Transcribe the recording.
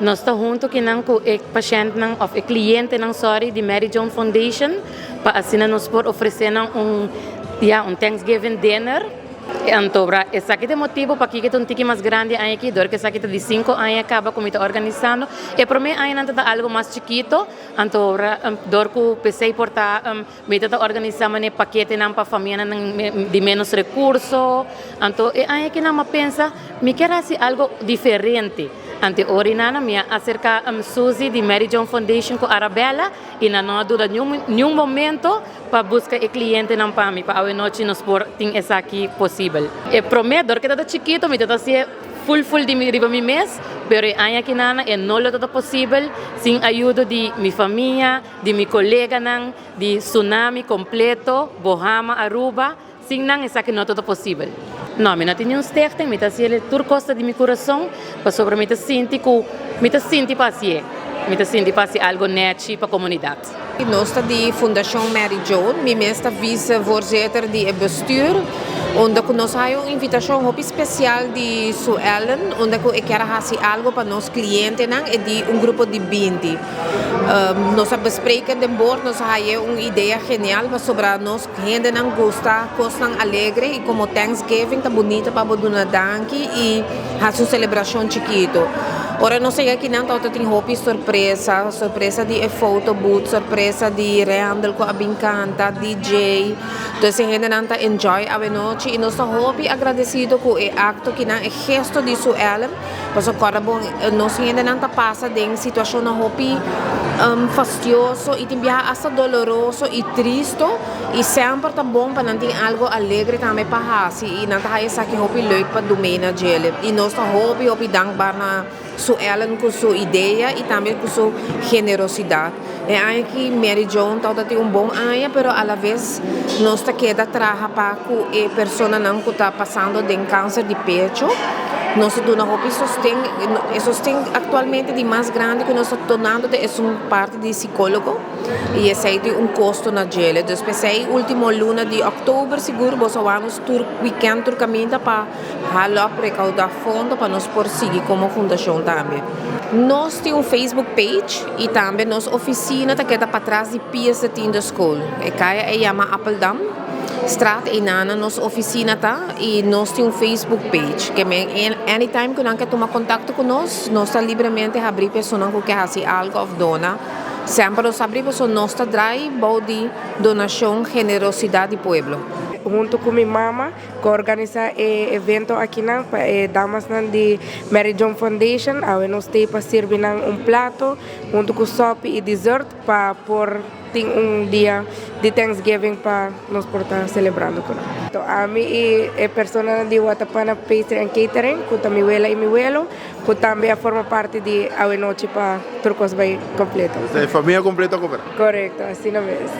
Nos ta hunto akinan cu e patiëntnan of e clientenan, sorry, di Mary Joan Foundation pa asina nos por ofrece nan un, ja, un Thanksgiving dinner. Anto, esaki ta e motibo pakico ta un tiki mas grandi aki, dor cu esaki ta di 5 aña caba cu mi ta organisando. E prome aña ta algo mas chikito, anto dor cu PC por ta mi ta organisa e paketenan pa famia di menos recurso. Anto e aña aki nan m'a pensa, mi kier haci algo diferente. Anto ora nan mi a acerca Suzy di Mary Joan Foundation cu Arabella y nan no a duda ningun momento pa busca e clientenan pa mi, pa awe nochi nos por tin esaki posibel. E prome, dor cu ta chikito, mi ta haci full full di mi riba mi mes, pero e aña akinan e no lo ta posibel sin ayudo di mi famia, di mi coleganan, di Tsunami completo, Bohama, Aruba, sin nan esaki no ta posibel. No, mi no tin un stichting, mi ta haci tur cos di mi curason, pasobra mi ta sinti cu mi ta sinti pa haci, mi ta sinti pa haci algo nechi pa comunidad. Nos ta di Fundacion Mary Joan, mi mes ta vicevoorzitter di e bestuur, unda cu nos haya un invitacion hopi special di Sue Ellen, unda cu e kier haci algo pa nos clientenan y di un grupo di 20. Nos a bespreken den board, nos haya un idea genial sobre nos hendenan gusta cosnan alegre y como Thanksgiving ta bunita pa duna danki y haci un celebracion chikito. Ora nos yega akinan tin hopi sorpresa, sorpresa di photo booth, sorpresa di Randall cu a bin canta, DJ. Anto, hendenan ta enjoy e nochi y nos ta hopi agradecido cu e acto cu nan e gesto di Sue Ellen. Pasobra awor bon, nos hendenan ta pasa den situacion hopi fastioso y tambe hasta doloroso y tristo y semper ta bon pa nan tin algo alegre tambe pa hasi y nan ta esaki hopi leuk pa domena djele y nos ta hopi hopi dankbaar na Sue Ellen cu su idea y tambe cu su generosidad. E aña aki Mary Joan ta tin un bon aña, pero a la vez nos ta keda traha pa cu e personanan cu ta pasando den cancer di pecho. Nos ta duna hopi sosten, e sosten actualmente di mas grandi cu nos ta dunando e un parti di psicologo y esey tin un costo na djele. Dus p'esey ultimo luna di october sigur bo nos tur weekend tur caminda pa hala recauda fondo pa nos por sigui como fundacion tambe. Nos tin un Facebook page y tambe nos oficina ta keda patras di PS Tiende School. E caya e yama Appledam. Straat einan nos oficina ta y nos tin un Facebook page. Kiermen anytime cu nan kier tuma contacto cu nos, nos ta libremente habri persona cu kier haci algo of dona. Semper nos habri persona nos ta draai bou di donacion generosidad di pueblo. Hunto cu mi mama, cu a organisa e evento akinan, pa e damasnan di Mary Joan Foundation, awe nos ta pa sirbi nan un plato, hunto cu sopi y dessert, pa por tin un dia di Thanksgiving pa nos por ta celebrando cu nan. Anto, ami y e persona di Watapana Pastry and Catering, cu ta mi wela y mi welo, cu tambe a forma parti di awe nochi pa tur cos bay completo. E famia completo a coopera. Correcto, asina mes.